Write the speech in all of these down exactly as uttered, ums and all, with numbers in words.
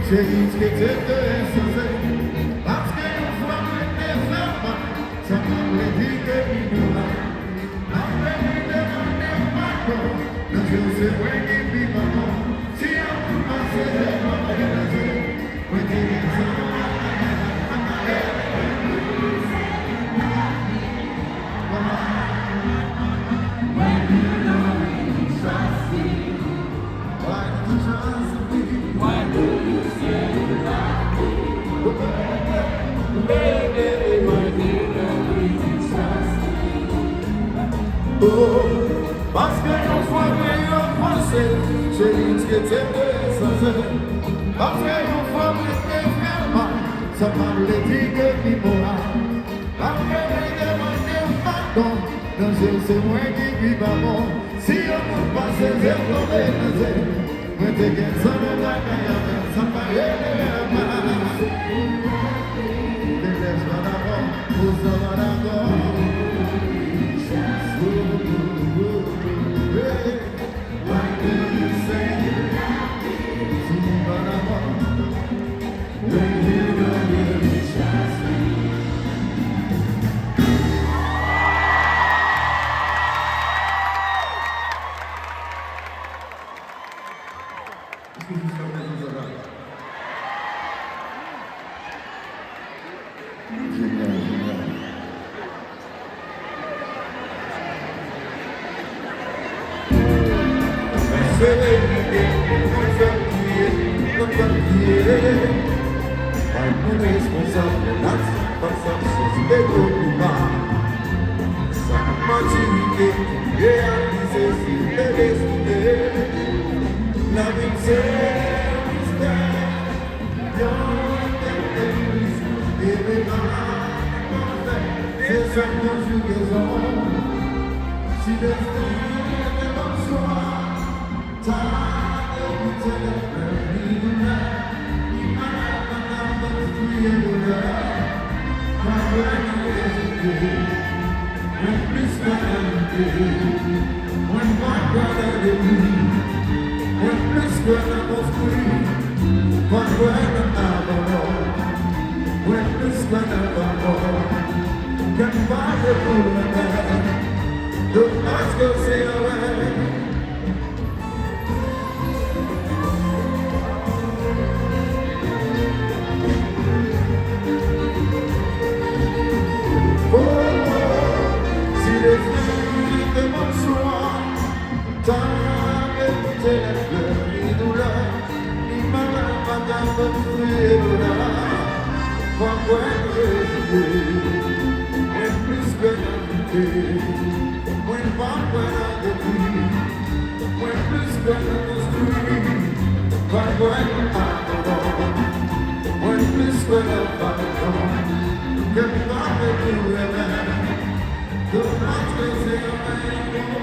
Se riske te te sanse, paske yon fwa mwen te fè mal, sa pa vle di ke li nou la. M ap vini demande w padon, nan je w se mwen ki pi padon. Si yon moun pase devan m, mwen te gen san. Oh, paske yon fwa mwen ofanse, se riske te te sanse. Paske yon fwa mwen te fè mal, sa pa vle di ke li moral. Apre mwen demande w padon, nan je w se mwen ki pi pa bon. Si yon moun pase je w tonbe nan je, mwen te gen san nan bagay avè l, sa pa rele a mal. Te lè sa dakò, pou sa pa dakò. Hey, what do you say? Si w pa dakò. Èske jiskaprezan sa va? Jenyal, jenyal. Mwen sere mete, mwen fè m kriye, mwen fè m kriye. Mwen pou responsab de laksyon k ap sòti de gwo koupa. Sa matirite, reyalize si te deside. Lavi m se mistè. Se sèl konjigezon. Si desten te ban m chwa, ta depi te lè plèri doulè, li pa ta konstwi e doulè. Pa kwè nan rezilta. Mwen plis kwè nan lite. Mwen pa kwè nan depri. Mwen plis kwè nan konstwi. Pa kwè nan abandon. Mwen plis kwè nan lanmò. Kè m pa vle pou lwen. Domaj ke se erè. Oh, si Lespri te ban m chwa, ta evite lè plèri doulè, li pa ta, pa ta konstwi e doulè. Pa kwè nan rezilta, mwen plis kwè nan lite. Mwen pa kwè nan depri. Mwen plis kwè nan konstwi. Pa kwè nan abandon. Mwen plis kwè nan padon. Kè m pa vle pou renmen. Domaj ke se yon renmen.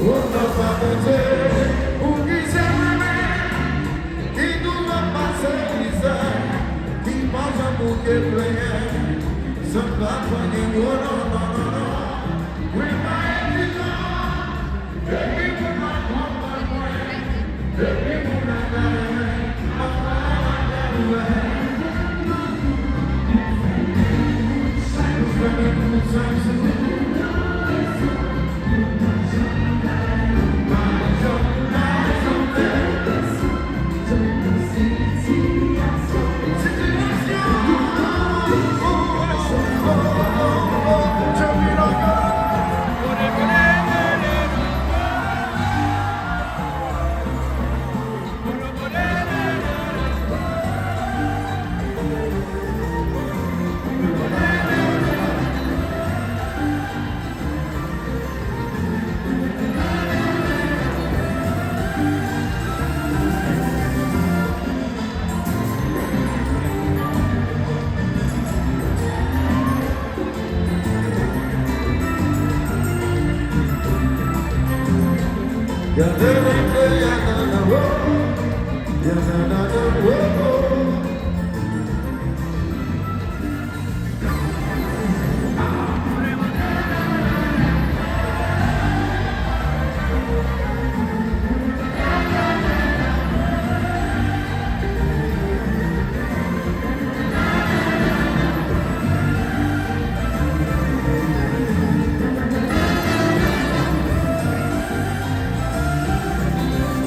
O papa Bondye, poukisa mwen menm ki toujou ap pase mizè, ki pa janm bouke plenyen, san pa fè anyen, o non, non, non, non. Mwen pa endijan, depi moun la konprann mwen, depi moun la gade mwen, m ap fè anyen. Nou fèmen pou chak jou. Nou pa janm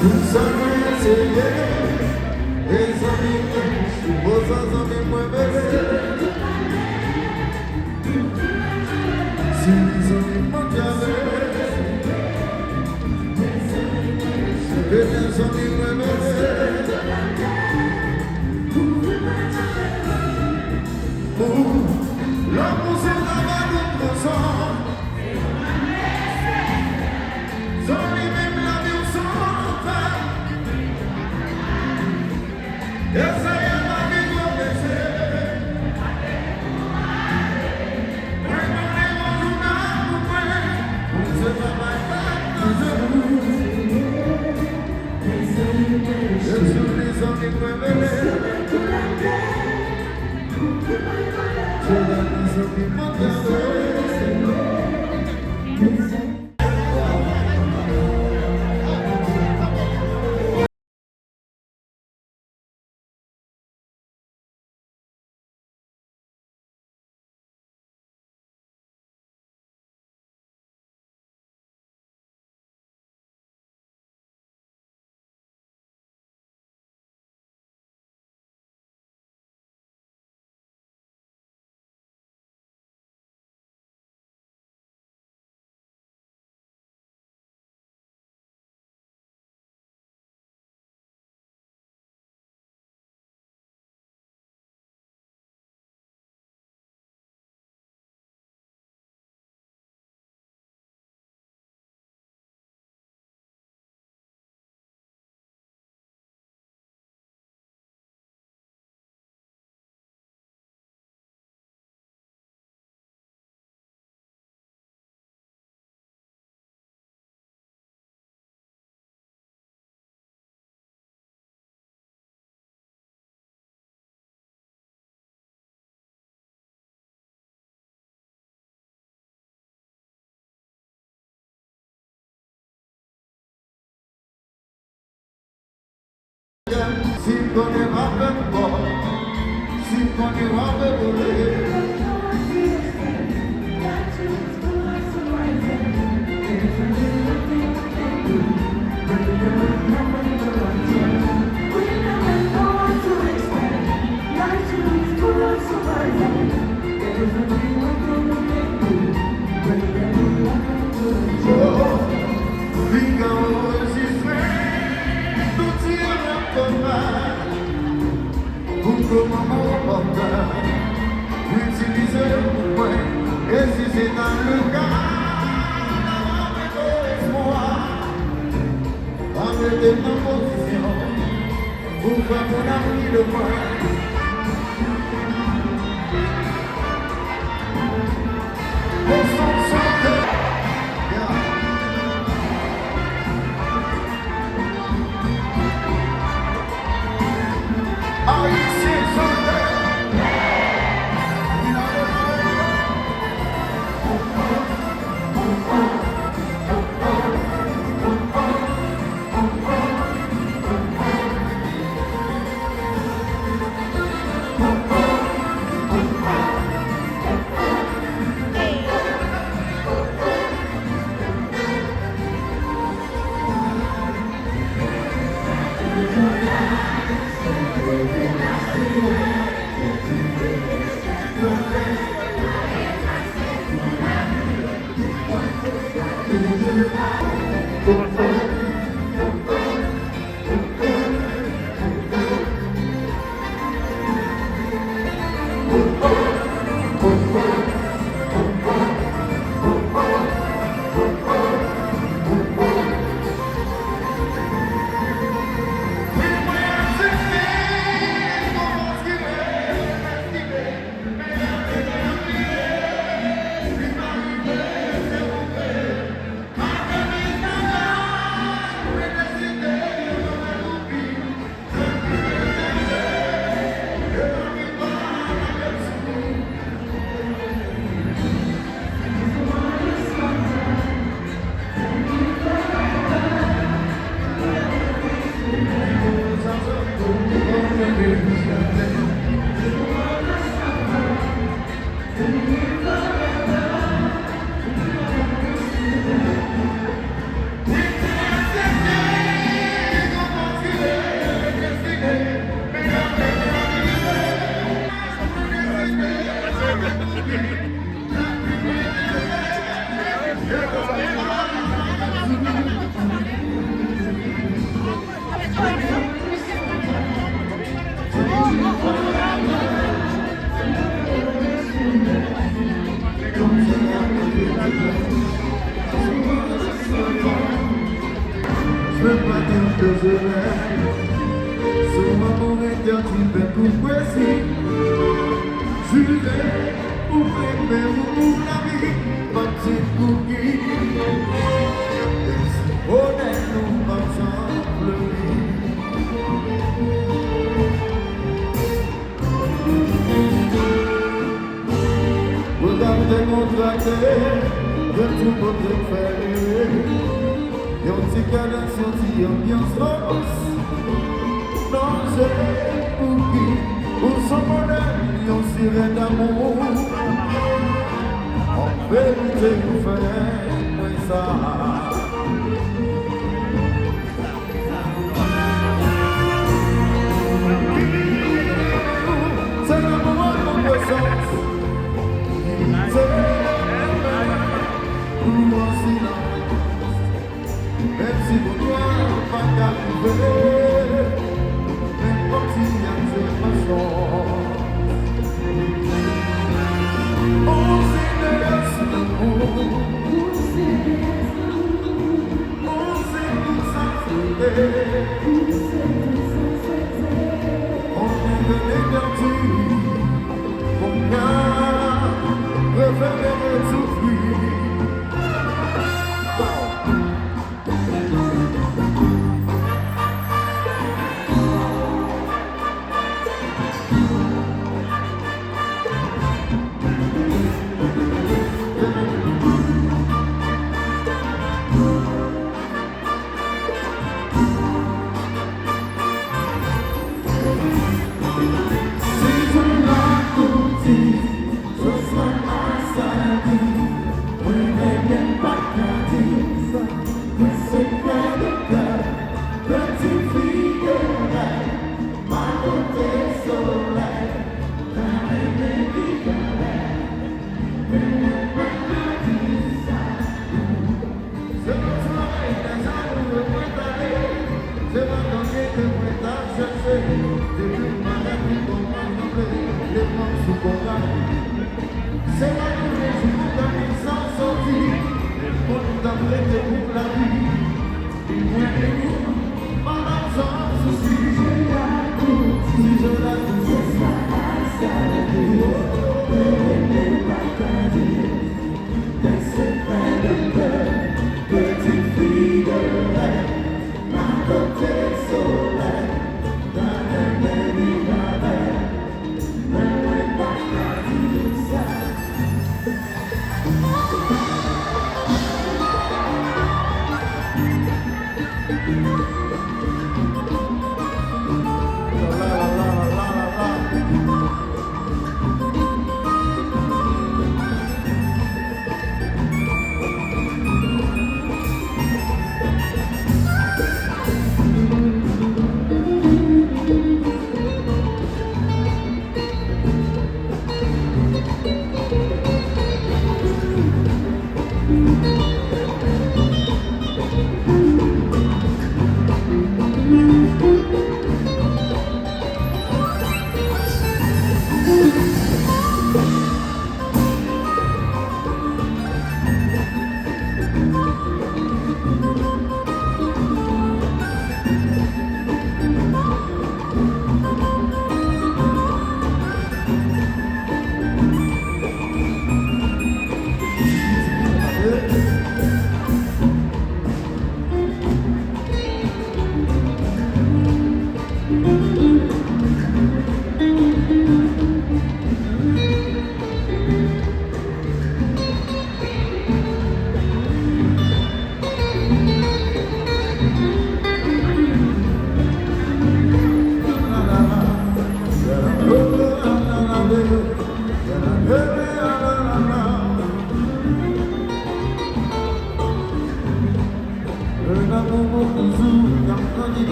Tout sa mwen eseye, e zanmi mwen, poze zanmi mwen, bebe. Si li zanmi mwen, bebe. Bebe, zanmi mwen, bebe. Lanmou se travay nou pran san. Zanmi, menm lavi w san fè. Eseye lavi w ese. Prepare yon jounal pou mwen. Pou se travay fèt nan jenou. Jezi, zanmi mwen, bebe. Si m konnen m ap fè m fò, si m konnen m ap vole. Li ka anrejistre tout ti erè m fè pou kòman mwen pòtè. Itilize yo pou mwen, e si se nan leka, nan moman espwa, pa mete m nan pozisyon pou fè moun ap ri de mwen. Bon, son, son, yeah. Ayisyen, chante. Mwen pa gen bezwen. Sou mwen pou entèdi fè kou kwezi. Jire pou renmen ou pou lavi, pa di pou ki. Menm si bonè nou pa janm fleri. Regarde kontrakte, de tout kote fè. Yon ti kadans, yon ti anbyans ròs. Non, se pou ki ou son modèl, yon sirèn damou. An verite, ou fè mwen sa. Se lanmou an pou prezans. Se lanmou an silans. Menm si kounye a pa ka rive, men kontinye ak se fason. On se de lanmou. On se pou sa se te. On se pou sa se te. On se de letanti. Kounye a, refere soufri.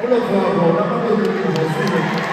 Yon lòt fwa ankò, n ap mande nou pou nou silvouplè.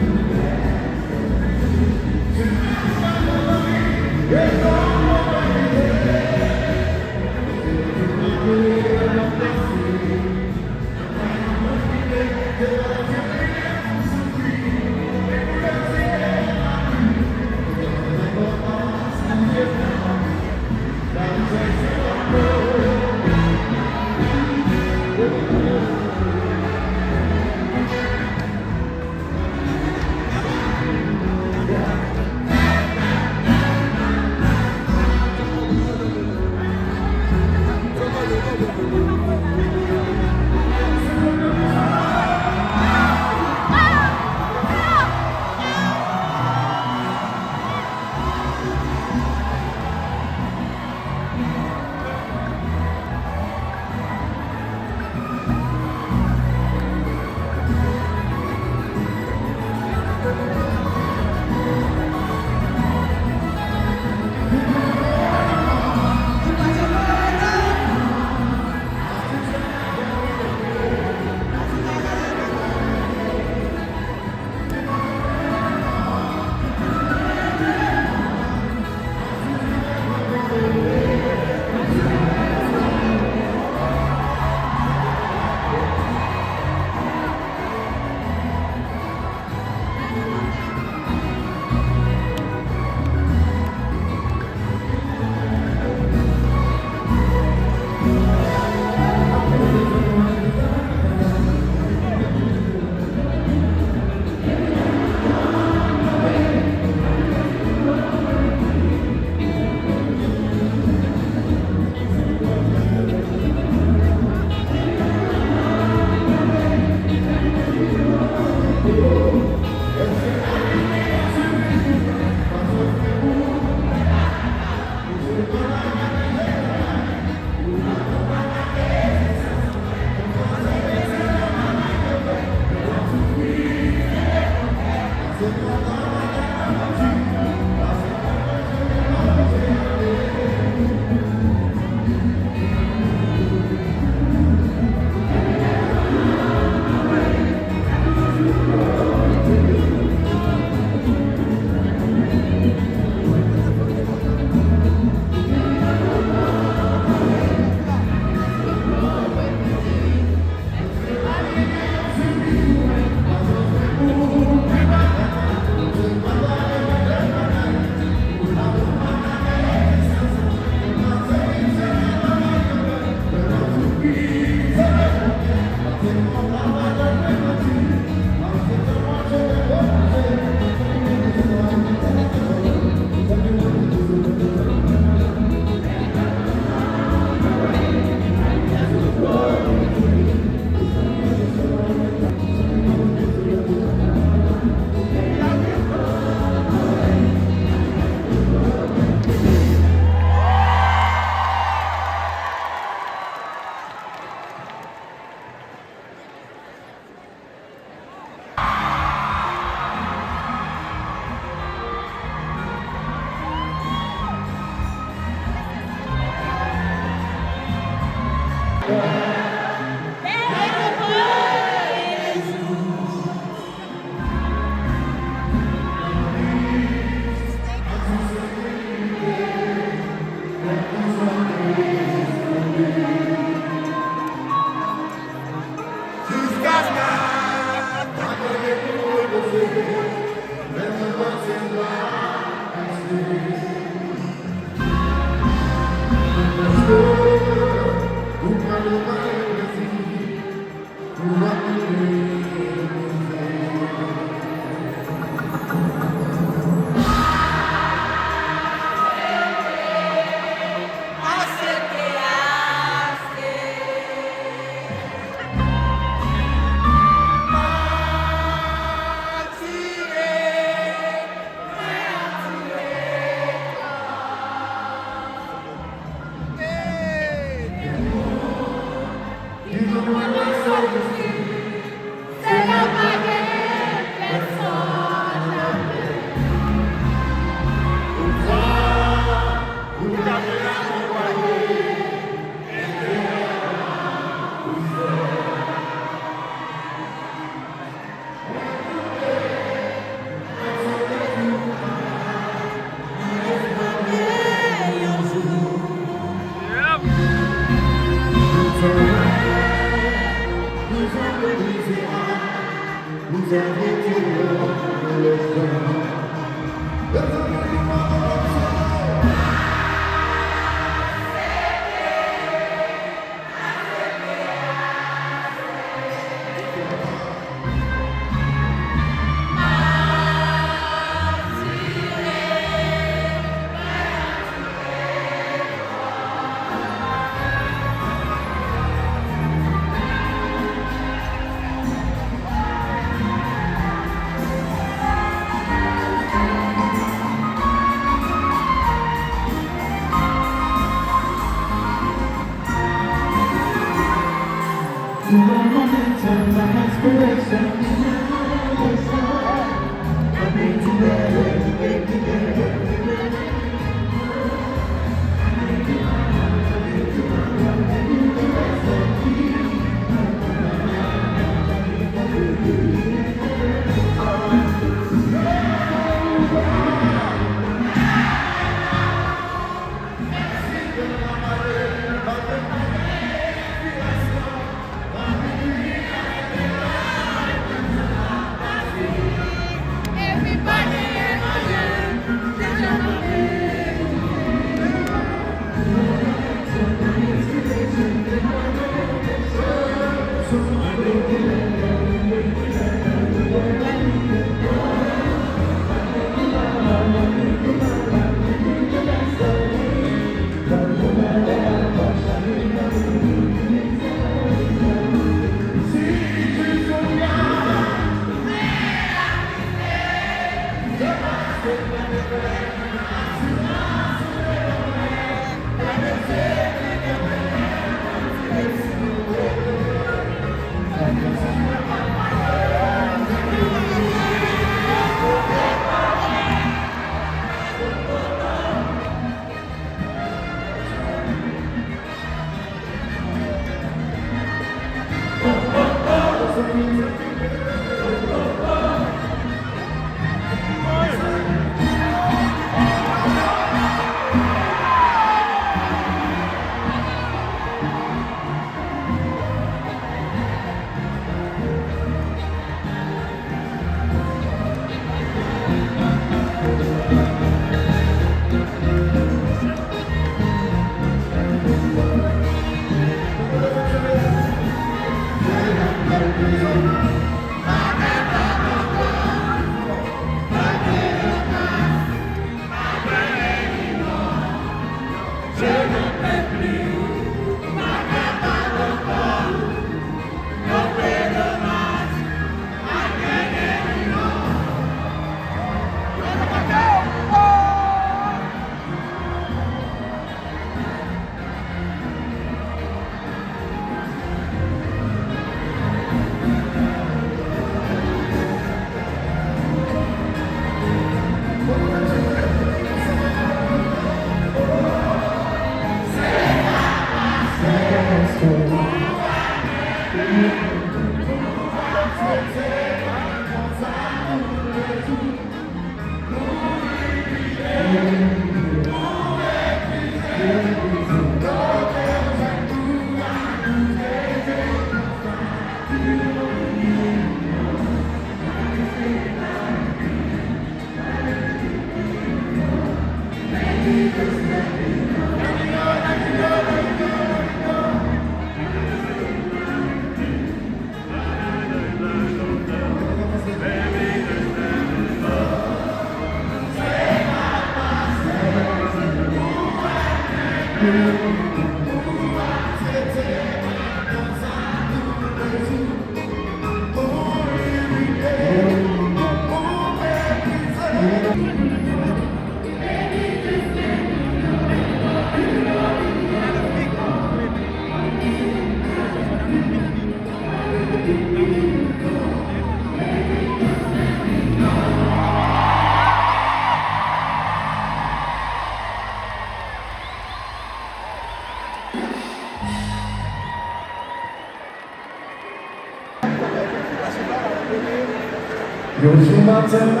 Yon jou maten,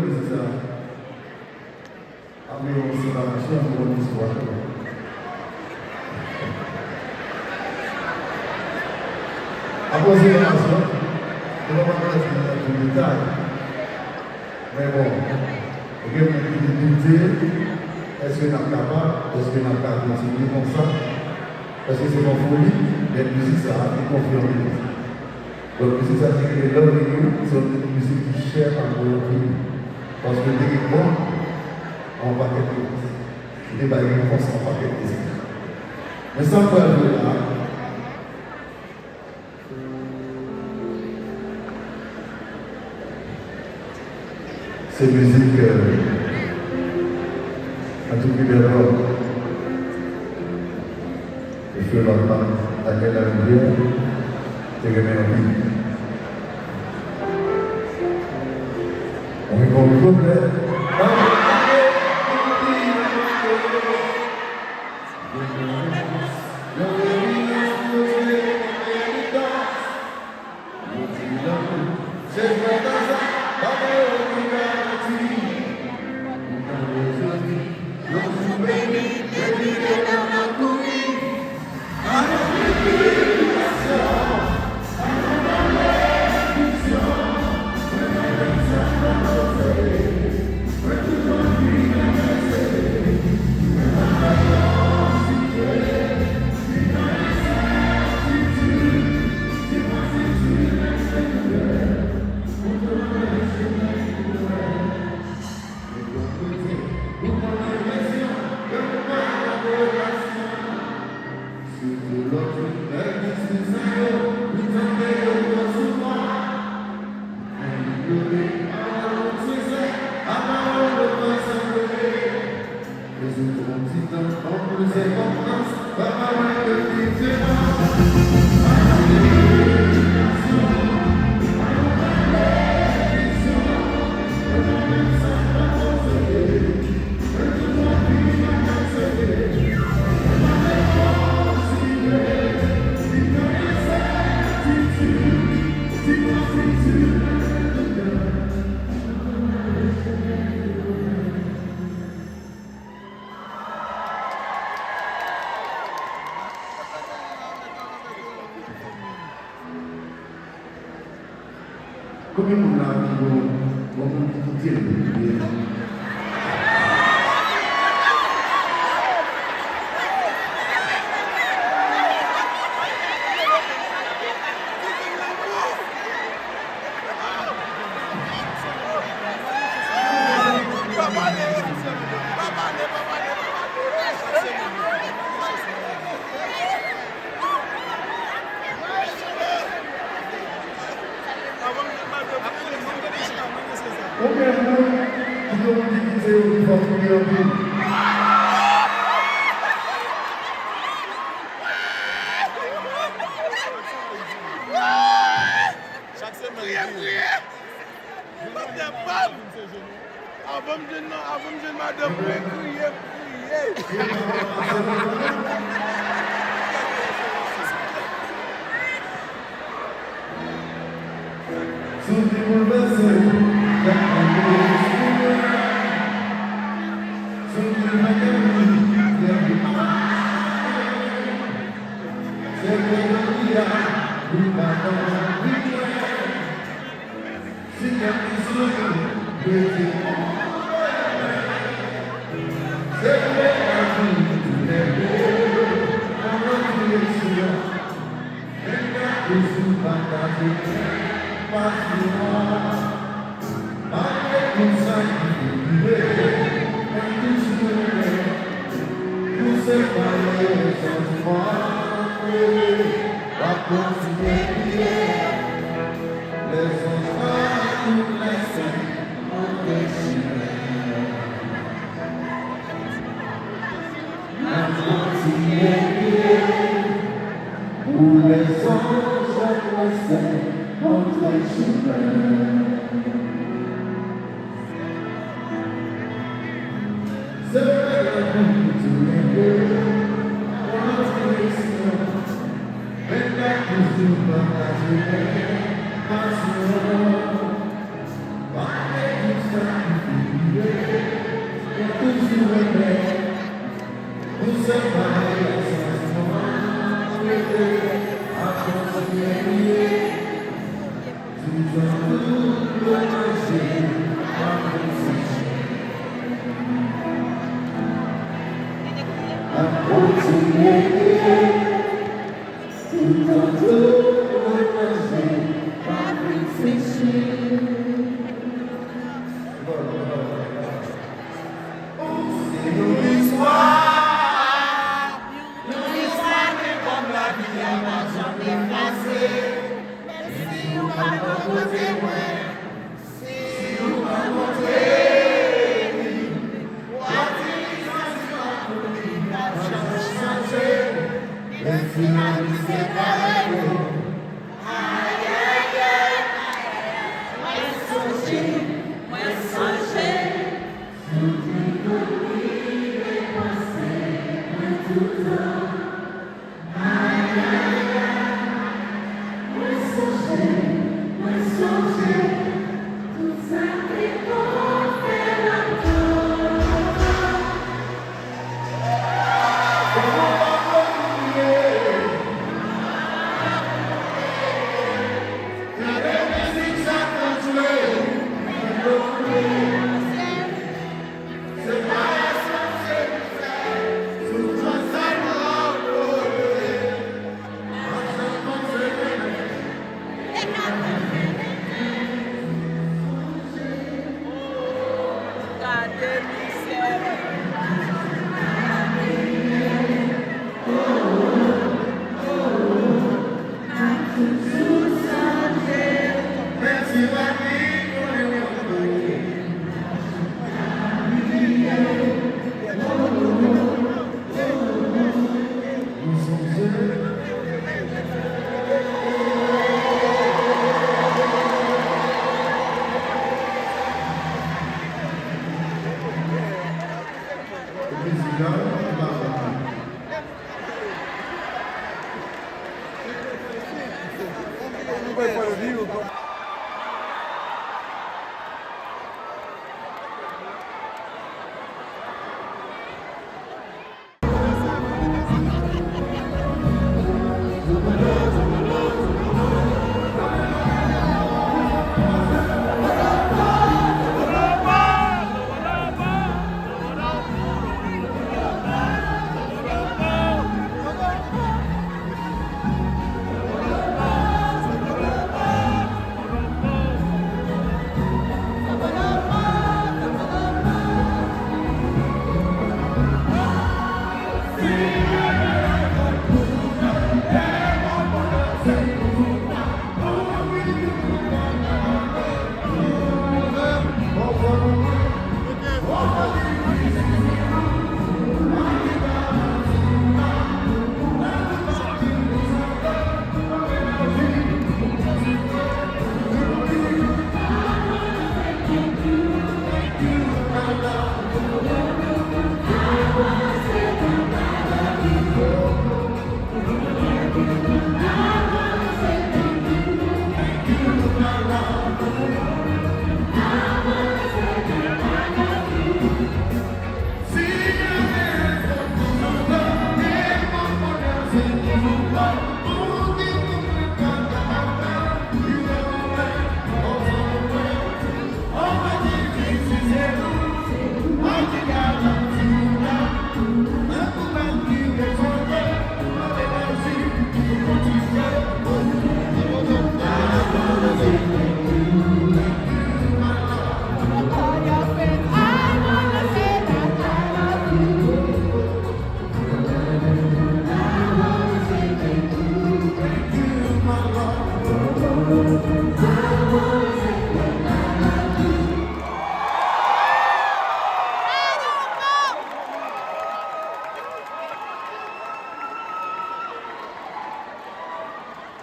Mizik sa. Ap gen yon separasyon, ap gen yon istwa. Apre selebrasyon, nou pa pral rantre nan tout detay. Men bon, gen moun ki te doute, èske n ap kapab, èske n ap ka kontinye konsa? Èske se pa yon foli? Men mizik sa a te konfime sa. Donk, mizik sa ki rele Loving You, se yon mizik ki chè ak mwen anpil. Paske m te gen kòm yon pakèt repons. M te bay repons yon pakèt mizik. Men sa m pral jwe la, se mizik, euh, Antoukide Lòm. Mesye Lòm nan, Daniel Larivière, te renmen anpil. Mwen gen yon pwoblèm. Konbyen moun la ki gon, gon moun ki kite l pou l ye? Konbyen moun ki gen yon divize yo ki fò kriye anpil? Chak semèn, kriye, kriye. Patnè pa m. Avan m jwenn nan, avan m jwenn madanm mwen, kriye, m kriye. Sou ki boulvèse, gade mwen. Sou ki mwen gen mwen, gen mwen. Se mwen ki a, ou pa konn, ou mwen. Si kèk ti sou yo, rete. Se vre, pa di, tounen do, pa nan direksyon. Vennkat toujou pataje pasyon an. Malgre tout sa ki rive, mwen toujou renmen. Pou se pa yon rezon mwen, w ap kontinye priye. Lèzanj la, tout lèzanj monte sou mwen. N ap kontinye priye pou lèzanj ak lèzanj monte sou mwen. Se vre, lavi tounen do, pran direksyon. Vennkat toujou pataje pasyon. Malgre tout sa ki rive, mwen toujou renmen. Pou se pa yon rezon mwen rete, ap kontinye priye.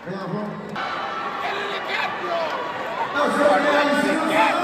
Men avan. Attention, les Haïtiens,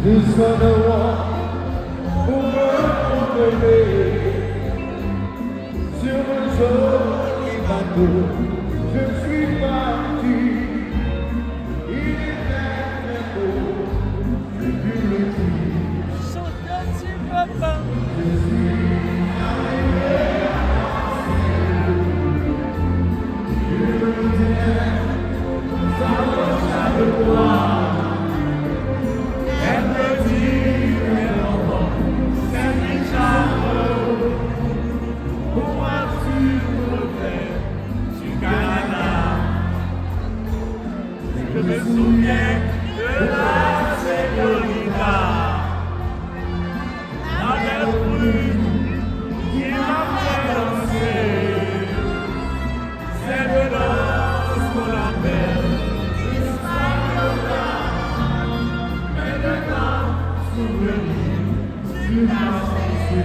Who's gonna walk over me? Sur un joli bateau, je suis parti. Il était très beau, je pus le dire. Chante ti papa. Je me souviens de la señorita. La belle brune qui m'a fait danser, cette danse qu'on appelle Española. Maintenant, souvenir, tu m'as laissé.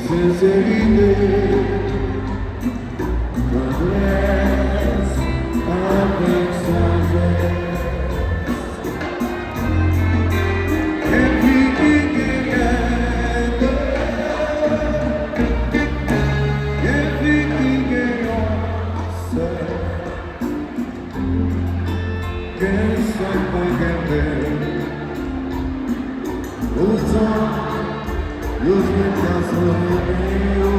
Senserite, tandrès, avèk sajès. Epi ki gen kè de, epi ki gen yon sèl. Gen sa k pa gen lè. Poutan, yo jwenn gason renmen yo.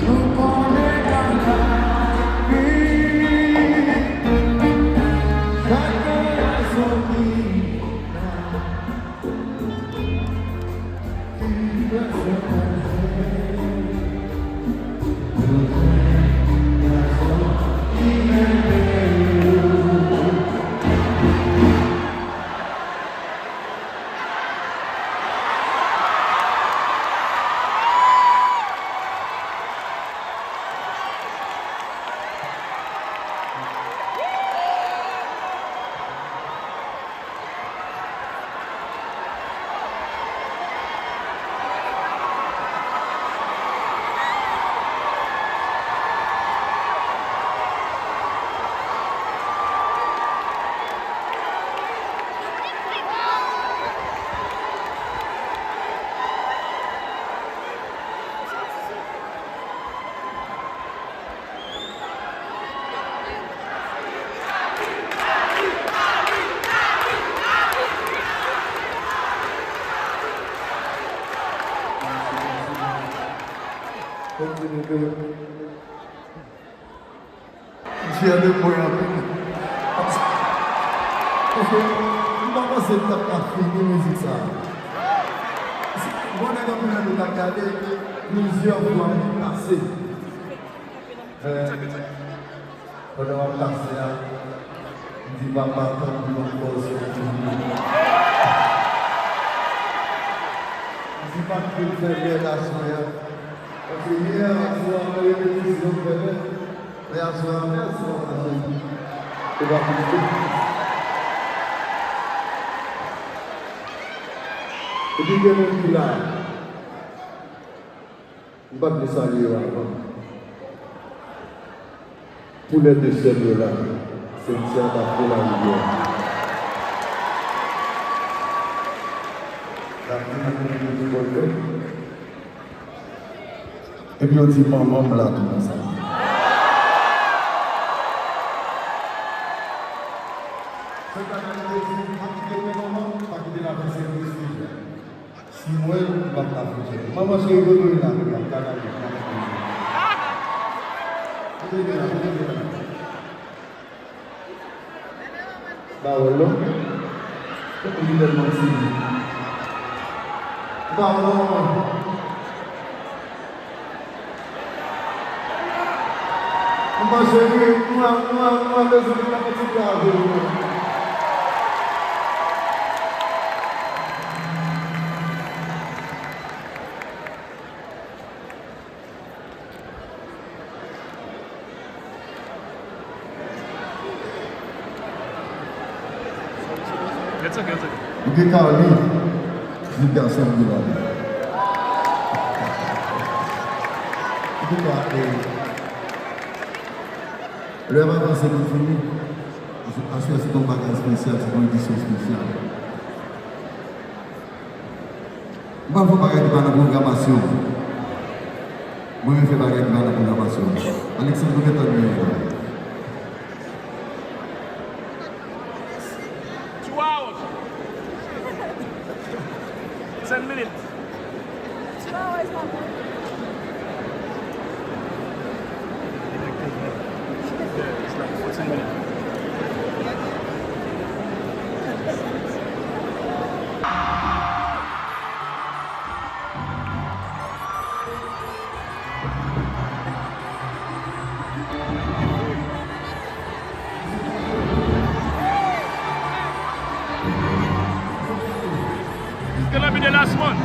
Nou konnen bagay la pi. Chak gason ki la. Kontinye, Felipe. M fyè de mwen anpil. Paske, paske m pa panse m t ap ka fini mizik sa a. Bon, nèg anpil nan nou t ap gade, plizyè fwa m pase. Men, pandan w ap pase a, m di, "Papa, tanpri, ban m pòz pou m fini." M di, "Pa t pou m fè byen aswè a." Paske yè aswè a, nan repetisyon, m fè byen. Men aswè a, men aswè a, paske se pa pou m fini. Epi gen moun ki la. M pa t vle salye yo avan. Pou lè de sè m yo la, Cynthia Bafo Larivière. Epi yo di manman m la tou nan sa. Se sa k ap di, pa kite manman, pa kite lavi se prestij la. Si m wè l, m p ap ka fout jere. Manman cheri, kote w ye la? M ap ka gade, m ap gade. Kote l ye la? Kote l ye la? Ba wè l non. Li tèlman timid. Ba wè l non. Mwen cheri, mwen, mwen, mwen bezwen fè yon ti travay. It's okay, it's okay. Ou gen Carly, vin gason m vin la. Ou gen Carly. Lè m avanse pou fini, aswè se yon bagay espesyal, se yon edisyon espesyal. M pa fè bagay ki pa nan pwogramasyon. Mwen menm fè bagay ki pa nan pwogramasyon. Alexandro, gen tan nou ye la? Two hours. Ten minutes. Two hours, papa. It's gonna be the last one.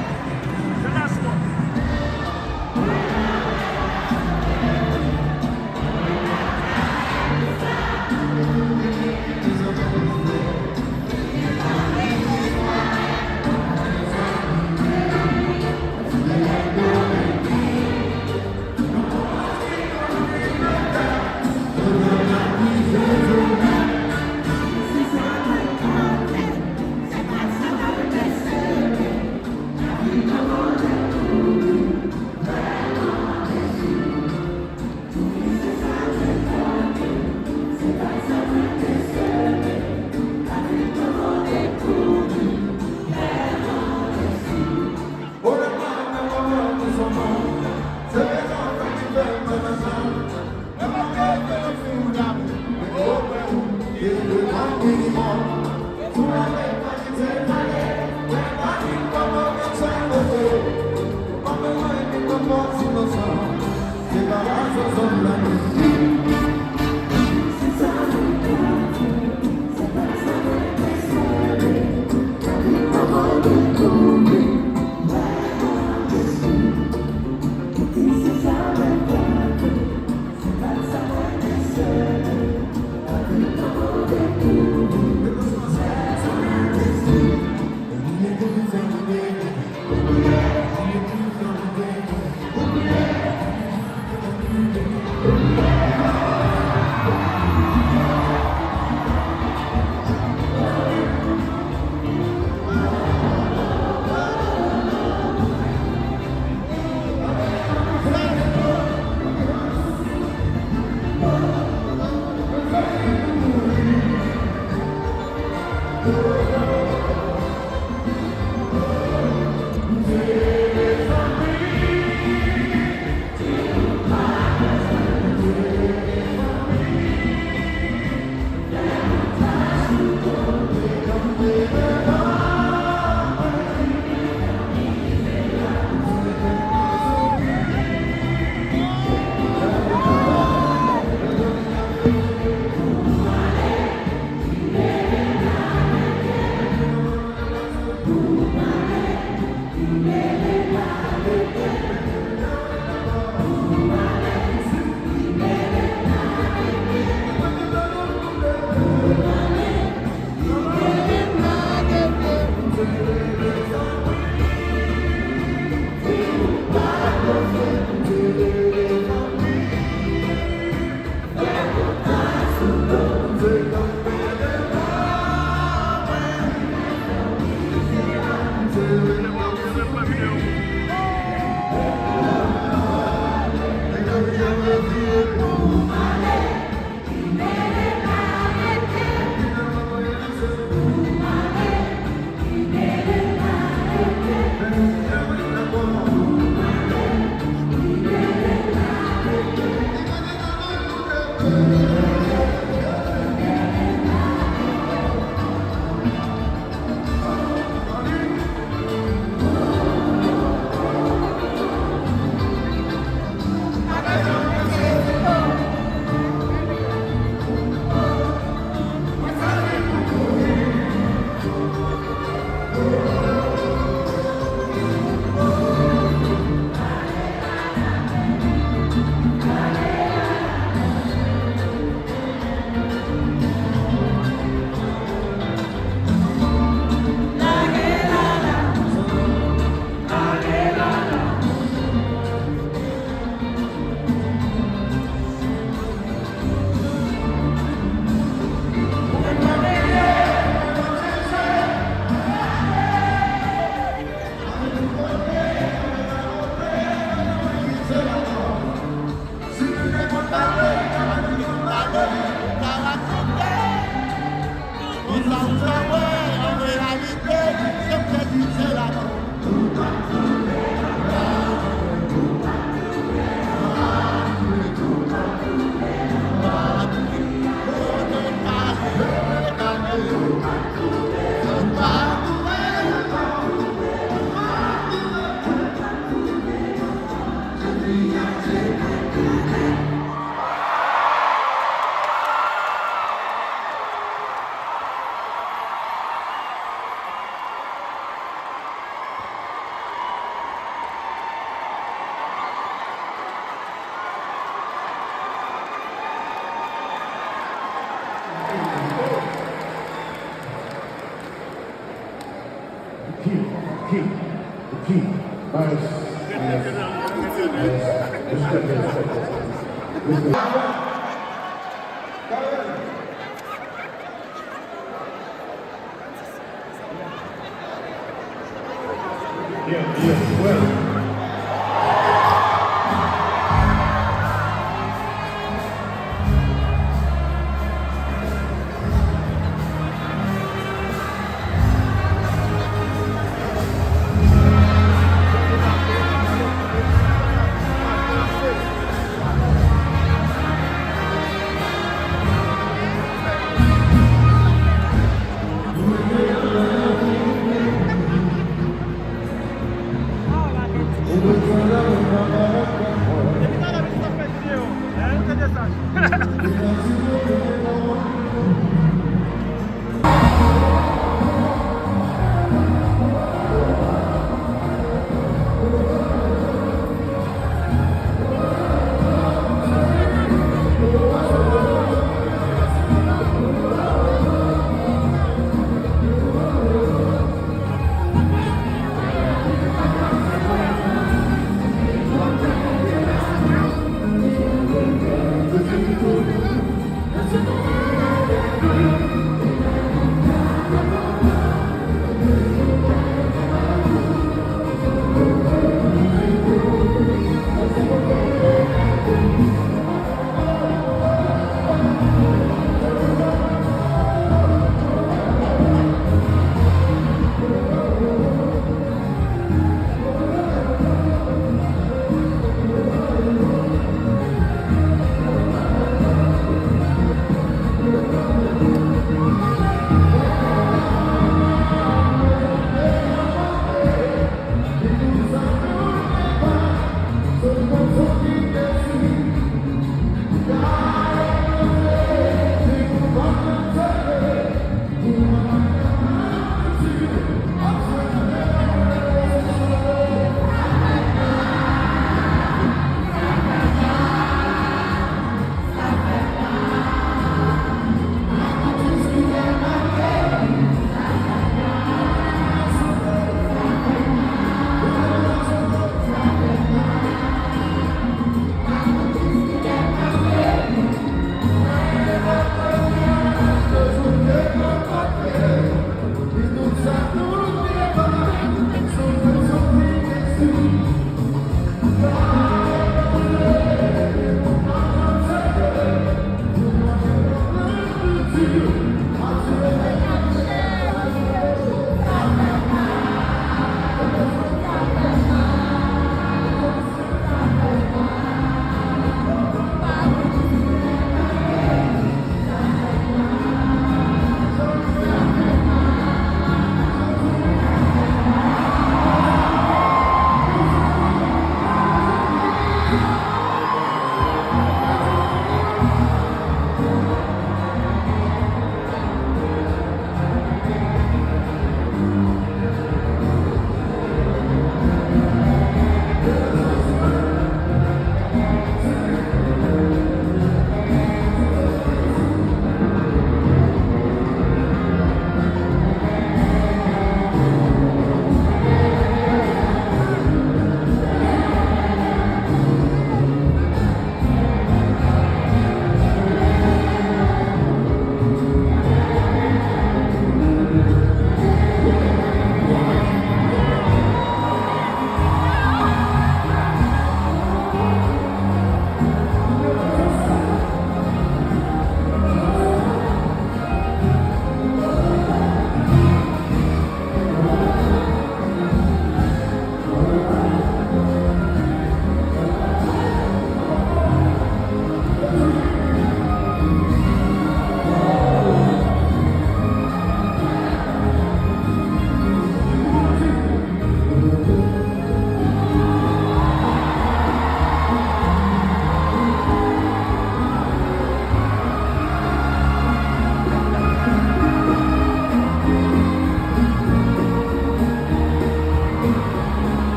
The last one. Yeah, yeah, well.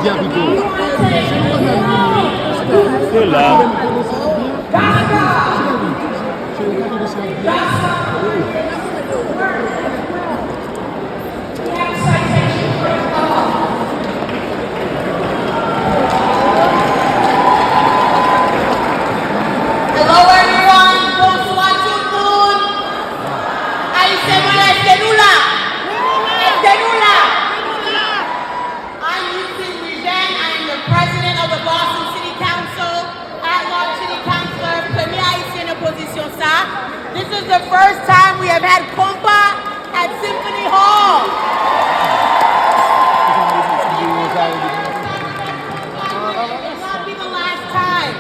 Se la. Hello everyone, bonswa tout moun. Ayisyen mwen, èske nou la? Èske nou la? I'm Eugene Eugène. I am the president of the Boston City Council, at-large city councilor, premye ayisyen nan pozisyon sa. This is the first time we have had konpa at Symphony Hall. It will not be the last time.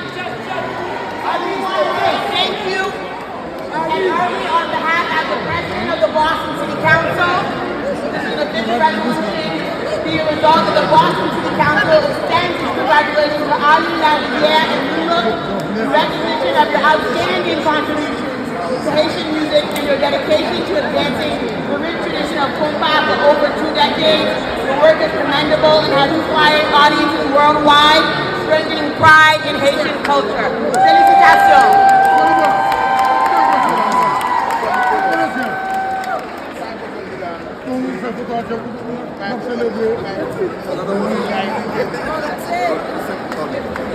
I want to say thank you. And early on behalf as the president of the Boston City Council, this is an official resolution. Be a result that the Boston City Council extends its congratulations to Ali Lariviere and Lula in recognition of your outstanding contributions to Haitian music and your dedication to advancing the rich tradition of konpa for over two decades. Your work is commendable and has inspired audiences worldwide, strengthening pride in Haitian culture. Félicitations!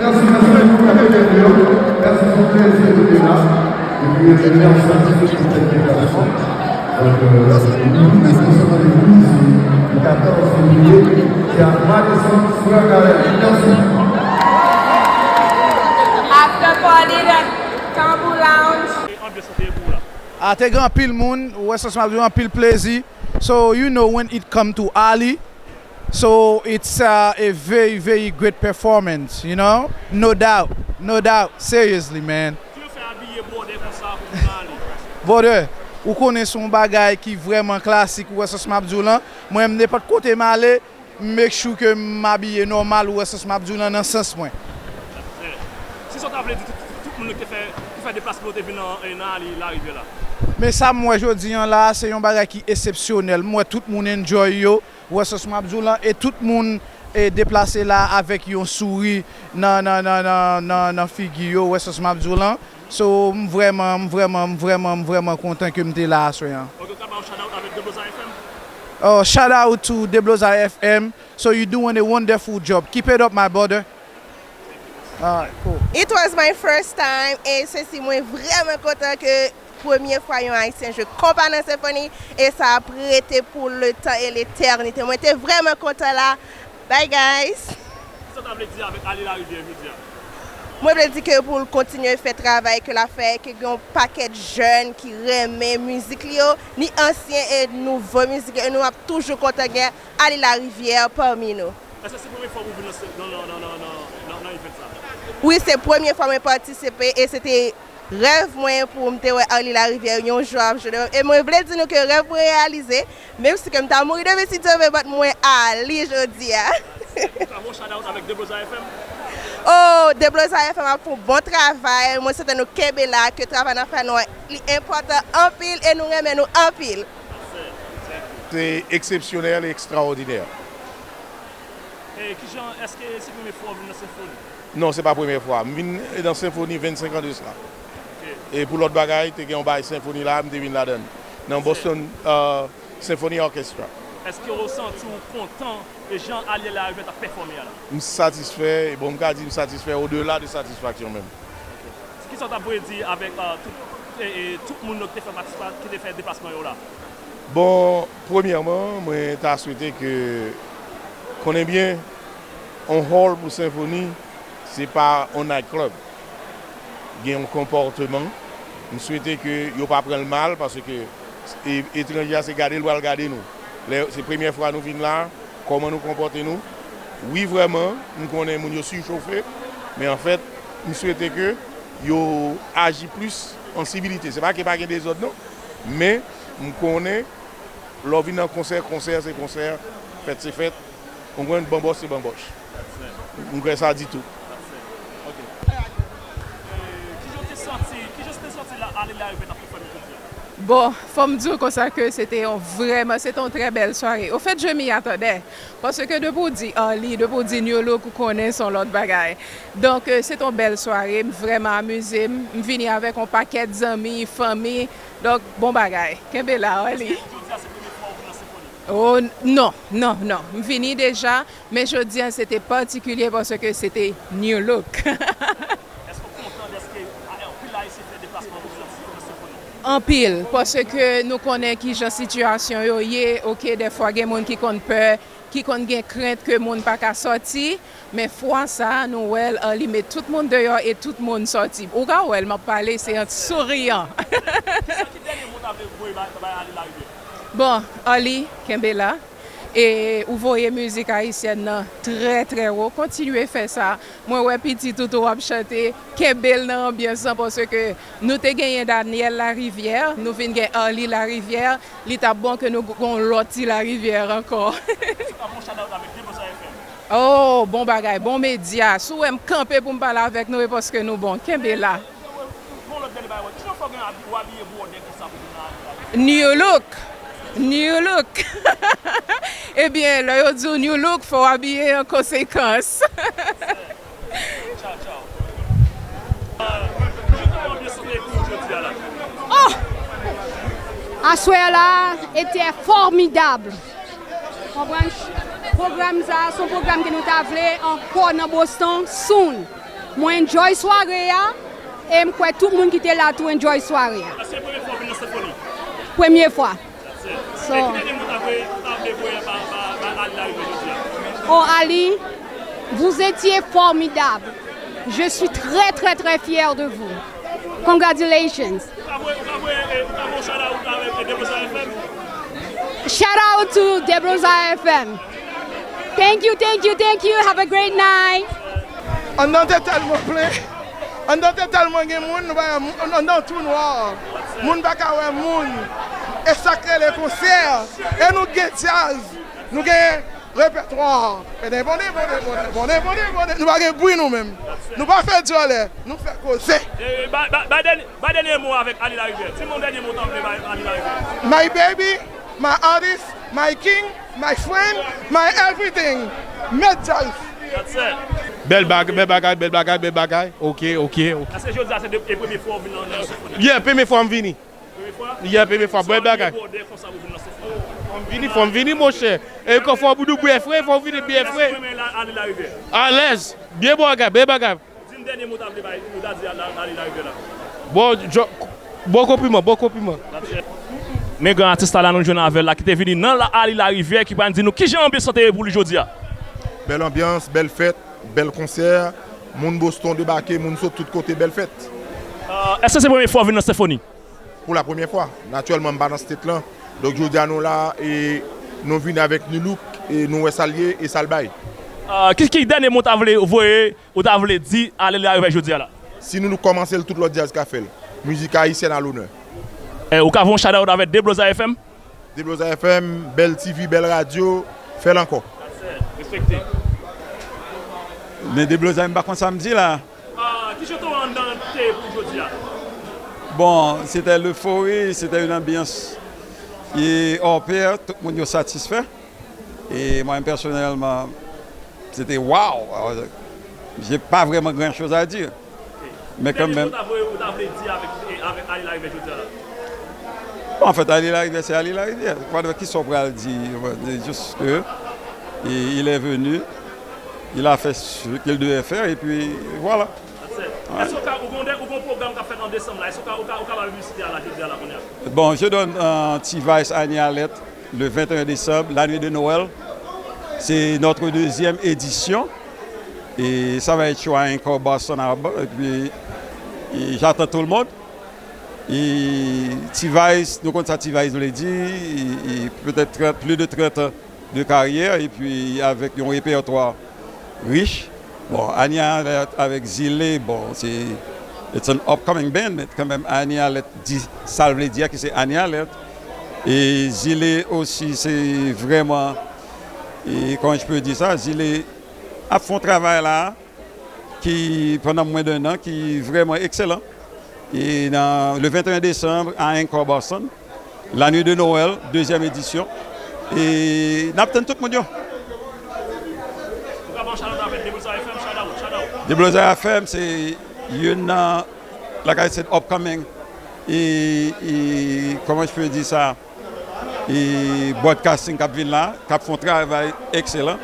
Mèsi, mèsi pou akèy yo. Mèsi pou plezi nou te la. Epi, mèsi pou sèt deklarasyon. Donk, euh, nou, nou konsantre nou isit le katòz fevriye, se a Madison Square Garden. Mèsi. After party, the Tambou Lounge. E anbyans lan te ye pou ou la? Ah, te gen anpil moun, ou wè sa, sa m ap di w, anpil plezi. So, you know, when it come to Ali, so it's, uh, a very, very great performance, you know? No doubt, no doubt, seriously, man. Ki yo fè abiye bwòdè konsa pou moun nan Ali? Bwòdè, ou konnen se yon bagay ki vrèman klasik, ou wè sa, sa m ap di w lan. Mwen, nenpòt kote m ale, m make sure ke m abiye nòmal, ou wè sa, sa m ap di w lan, nan sans mwen. Si sa w ta vle di tout, tout, tout moun ki te fè, ki fè deplasman yo te vin nan, nan Ali Larivière la. Men sa m wè jodi an la, se yon bagay ki eksepsyonèl. M wè tout moun enjoy yo, ou wè sa, sa m ap di w lan, e tout moun, e, deplase la avèk yon souri nan, nan, nan figi yo, ou wè sa, sa m ap di w lan. So, m vrèman, m vrèman, m vrèman, m vrèman kontan ke m te la aswè an. Ok, ou ka ba yon shout out avèk Deblouzay F M? Oh, shout out to Deblouzay F M. So you doing a wonderful job. Keep it up, my brother. Alright, cool. It was my first time, e se si mwen vrèman kontan ke premye fwa yon Ayisyen jwe konpa nan senfoni, e sa ap rete pou le tan e letènite. Mwen te vrèman kontan la. Bye, guys. Kisa w ta vle di avèk Ali Larivière jodi a? Mwen vle di ke pou l kontinye fè travay ke l ap fè, ke gen yon pakèt jèn ki renmen mizik li yo, ni ansyen e nouvo mizik yo, e nou ap toujou kontan gen Ali Larivière pami nou. Èske se premye fwa w vin nan, nan, nan event sa? Wi, se premye fwa mwen patisipe e se te rèv mwen pou m te wè Arly Larivière yon jou ap jwe devan m. E mwen vle di nou ke rèv mwen reyalize, menm si ke m ta mouri demen si Dye vle, but mwen Ali jodi a. Ou ka ba yon shout out avèk Deblouzay F M? Oh, Deblouzay F M ap fè yon bon travay. Mwen swete nou kenbe la, ke travay n ap fè nou an, li enpòtan anpil e nou renmen nou anpil. Se eksepsyonèl e ekstraòdinè. E kijan, èske se premye fwa w vin nan senfoni? Non, se pa premye fwa. M vin nan senfoni vennsenk an de sa. Ok. E pou lòt bagay, te gen yon bagay senfoni la, m te vin ladan l. Nan Boston, euh, Symphony Orchestra. Èske w santi w kontan e jan Arly Larivière t ap pèfòme a la? M satisfè, e bon, m ka di m satisfè odela de satisfaksyon menm. Kisa w ta vle di avèk, euh, tout, e, e, tout moun yo ki te fè patisipa-, ki te fè deplasman yo la? Bon, premyèman, mwen ta swete ke, konnen byen, on hall pou senfoni, se pa on night club. Gen yon konpòteman. M swete ke yo pa pran l mal, paske, e, etranje a, se gade l pral gade nou. Lè, se premyè fwa nou vin la, kòman nou konpòte nou. Wi, vrèman, m konnen moun yo sichofe, men anfèt, m swete ke yo aji plis an sivilite. Se pa ke pa gen dezòd, non, men m konnen lè w vin nan konsè, konsè se konsè, fèt se fèt, w konprann, banbòch se banbòch. M kwè sa di tout. Ok. E, kijan w te santi, kijan w te santi la, Arly Larivière t ap pèfòme jodi a? Bon, fò m di w konsa ke se te yon vrèman, se te yon trè bèl sware. Ofèt, je m'y attendais. Paske depi w di Arly, depi w di New Look, ou konnen se yon lòt bagay. Donk, euh, se te yon bèl sware, m vrèman amize m. M vini avèk yon pakèt zanmi, fanmi. Donk, bon bagay. Kenbe la, Arly. Jodi a se premye fwa ou vin nan senfoni? Oh, non, non, non. M vini deja, men jodi a se te patikilye paske se te New Look. Èske w kontan dèske a- anpil Ayisyen fè deplasman pou vin nan senfoni? Anpil, paske nou konnen kijan sitiyasyon yo ye, oke, dèfwa gen moun ki konn pè, ki konn gen krent ke moun pa ka sòti, men fwa sa a, nou wè l, euh, li met tout moun deyò e tout moun sòti. Ou ka wè l, m ap pale, se an souriyan. Kisa ki dènye mo w ta vle voye bay, bay Arly Larivière? Bon, Arly, kenbe la. E ou voye mizik ayisyèn nan trè, trè wo. Kontinye fè sa. Mwen wè pitit ou tou w ap chante. Kenbe l nan anbyans lan, paske nou te genyen Daniel Larivière, nou vin gen Arly Larivière. Li t ap bon ke nou gon lòt ti Larivière ankò. Ou ka fè yon shout out avèk Deblouzay F M? Oh, bon bagay, bon medya. Si w wè m kanpe pou m pale avèk nou, e paske nou bon. Kenbe la. Gon lòt dènye bagay, kijan w fè w gen abi-, w abiye bwòdè konsa pou vin nan New Look. New Look. Ebyen, lè yo di w New Look, fò w abiye an konsekans. Tchaw, tchaw. Euh, kijan anbyans lan te ye pou ou jodi a la? Oh! Aswè la était formidable. Konprann? Pwogram sa a, se yon pwogram ke nou ta vle ankò nan Boston, soon. Mwen enjoy sware a, e m kwè tout moun ki te la tou enjoy sware a. Èske se premye fwa w vin nan senfoni? Premye fwa. So, e ki dènye mo w ta vle, w ta vle voye ba, ba, ba Arly Larivière jodi a? Oh, Arly, vous étiez formidable. Je suis très, très, très fière de vous. Congratulations. Ou ka voye, ou ka voye, eh, ou ka voye shout out avèk, eh, Deblouzay F M? Shout out to Deblouzay F M. Thank you, thank you, thank you. Have a great night. Anndan te tèlman plen. Anndan te tèlman gen moun, nou pa wè moun, anndan tou nwa. Moun pa ka wè moun. E sa k rele konsè. E nou gen djaz. Nou gen repètwa. Bonnen, bonnen, bonnen, bonnen, bonnen, bonnen, bonnen. Nou pa gen bri nou menm. Nou pa fè djòlè. Nou fè koze. E, ba, ba, ba dènye, ba dènye mo avèk Arly Larivière. Di m yon dènye mo w ta vle bay Arly Larivière. My baby, my artist, my king, my friend, my everything. Mèt djaz. That's it. Bèl bag-, bèl bagay, bèl bagay, bèl bagay. Oke, oke, oke. Èske jodi a se de, e premye fwa w vin nan, nan senfoni? Yeah, premye fwa m vini. Premye fwa? Yeah, premye fwa, bèl bagay. Sa w ye bwòdè konsa pou vin nan senfoni? Fò m vini, fò m vini, monchè. E kon fò w nou byen fre, fò w vini byen fre. Èske w renmen la, Arly Larivière? Alèz, byen bagay, bèl bagay. Di m dènye mo w ta vle bay, ou ta di a la, Arly Larivière la. Bon, bon konpliman, bon konpliman. Men gran atis la, la nou jwenn avè l la, ki te vini nan la Arly Larivière, ki pral di nou kijan anbyans lan te ye pou li jodi a. Bèl anbyans, bèl fèt, bèl konsè. Moun Boston debake, moun sot tout kote, bèl fèt. Euh, èske se premye fwa w vin nan senfoni? Pou la premyè fwa. Natirèlman, m pa nan state lan. Donk, jodi a nou la, e nou vini avèk New Look, e nou wè sa l ye, e sa l bay. Euh, ki, ki dènye mo w ta vle voye, ou ta vle di Arly Larivière jodi a la? Si New Look kòmanse l, tout lòt djaz ka fè l. Mizik ayisyèn a lonè. Eh, ou ka voye yon shout out avèk Deblouzay F M? Deblouzay F M, bèl T V, bèl radyo, fè l ankò. Respekte. Men Deblouzay, m pa konn sa m di la. Ah, kijan te anndan te ye pou jodi a? Bon, c'était l'euphorie, c'était une ambiance qui est hors pair, tout moun yo satisfè. E mwen, pèsonèlman, c'était wow. J'ai pas vraiment grand chose à dire. Men kanmenm. Ki dènye mo w ta vle, ou ta vle di avèk, avèk Arly Larivière jodi a la? Bon, anfèt, Arly Larivière, c'est Arly Larivière. Kwa, kisa w pral di? Jis ke, il est venu, il a fait ce qu'il devait faire, et puis voilà. That's it. Èske w ka, ou gon, ou gon pwogram k ap fèt an desanm la? Èske w ka, ou ka, ou ka ba piblisite a la jodi a la kounye a? Bon, je donne, euh, T-Vice Annie Alerte le vingt et un décembre, la nuit de Noël. C'est notre deuxième édition. Et ça va être chaud à encore Boston Harbor. Et puis, et j'attends tout le monde. Et T-Vice, nou konn sa T-Vice vle di, e, e petèt trant, plus de trant an de karyè, epi avèk yon repètwa rich. Bon, Annie Alerte avèk Zile, bon, se, it's an upcoming band, men kanmenm Annie Alerte di sa l vle di a, ki se Annie Alerte. E Zile osi, se vrèman, e, comment je peux dire ça, Zile ap fè yon travay la, ki, pandan mwens de nan, ki vrèman ekselan. E nan le venteyen desanm a Anchor Boston, la nuit de Noël, dezyèm edisyon. E n ap tann tout moun yo. Ou ka ban shout out avèk Deblozay F M, shout out, shout out. Deblozay F M se youn nan, like I said, upcoming e, e comment je peux dire ça, e broadcasting k ap vin la, k ap fè yon travay ekselan.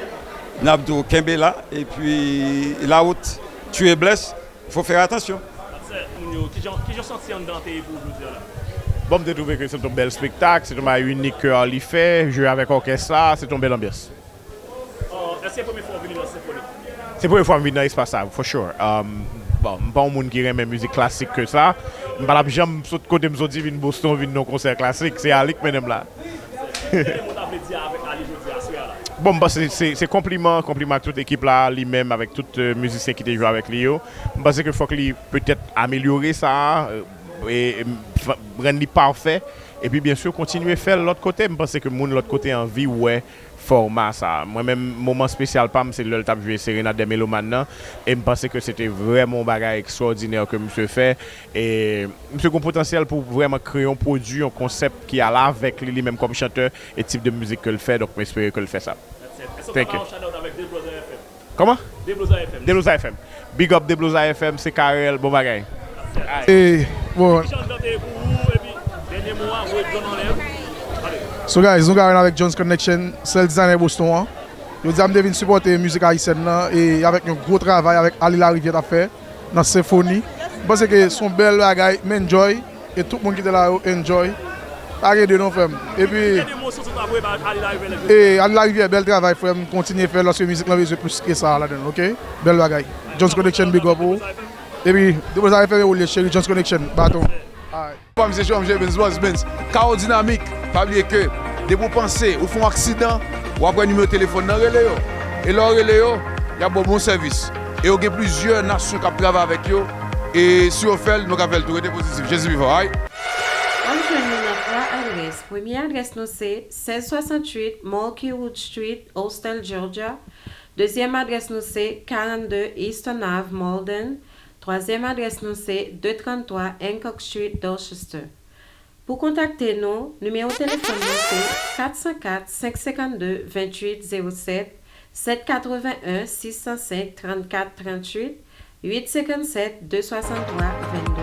N ap di w kenbe la, epi la route tu es blessé, faut faire attention. Moun yo, kijan kijan santi anndan te ye pou ou jodi a la? Bon, m te twouve ke se t yon bèl spektak, se t yon bagay inik ke Arly fè, jwe avèk òkès la, se t yon bèl anbyans. Èske se premye fwa w vini nan senfoni? Se premye fwa m vin nan espas sa, for sure. Um, bon, m pa yon moun ki renmen mizik klasik ke sa. M pa t ap janm sot kote m soti vin Boston, vin nan yon konsè klasik. Se Arly k mennen m la. Ki mo ta vle di avèk Arly jodi a, aswè a la? Bon, m panse se, se konpliman, konpliman ak tout ekip la, li menm avèk tout euh, mizisyen ki te jwe avèk li yo. M panse ke fòk li petèt amelyore sa, euh, e, e, rann li pafè. Epi byen si kontinye fè l lòt kote. M panse ke moun lòt kote anvi wè fòma sa. Mwen menm, moman espesyal pa m se lè l t ap jwe Serenade des Mélomanes nan. E m panse ke se te vrèman yon bagay ekstwòdinè ke misye fè. E misye gen potansyèl pou vrèman kreye yon pwodui, yon konsèp ki ale avèk li, li menm kòm chantè e tip de mizik ke l fè. Donk, m espere ke l fè sa. Thank you. Shout out avèk Deblozay F M. Kòman? Deblozay F M. Deblozay F M. Big up Deblozay F M, se Karel, bon bagay. E, bon, Kijan anndan te ye pou ou, epi dènye mo a, voye John anlè. Ale. So guys, nou Garen avèk Jones Connection, sèl designer Boston an. Yo di a m te vin sipòte mizik ayisyèn nan e avèk yon gwo travay avèk Arly Larivière t ap fè nan senfoni. M panse ke se yon bèl bagay, m enjoy e tout moun ki te la yo enjoy. Pa gen de non frè m. Epi Ki de mo sou sa voye ba Arly Larivière lè jodi? E Arly Larivière, bèl travay frè m, kontinye fè l paske mizik lan bezwen plis ke sa ladan l, oke? Bèl bagay. Jones Connection, big up ou. Epi Deblozay F M e ou l ye cheri, Jones Connection, baton. Alright. Pa m se Jean J Benz Boss Benz. Kawo Dinamik, pa bliye ke depi w panse ou fè yon aksidan, w ap wè nimewo telefòn nan, rele yo. E lè w rele yo, y ap ba w bon sèvis. E yo gen plizyè nasyon k ap travay avèk yo. E si yo fè l, nou ka fè l tou. Rete pozitif. Jezi vivan, ay! W ap jwenn nou nan twa adrès. Premye adrès nou se sèz swasantuit Mulkywood Street, Austell, Georgia. Dezyèm adrès nou se karannde Eastern Ave, Malden. Twazyèm adrès nou se de tranntwa Hancock Street, Dorchester. Pou kontakte nou, nimewo telefòn nou se kat san kat, senk senkann de, venntuit zewo sèt, sèt katreven en, sis san senk, trannkat, tranntuit, uit senkannsèt, de swasanntwa, vennde.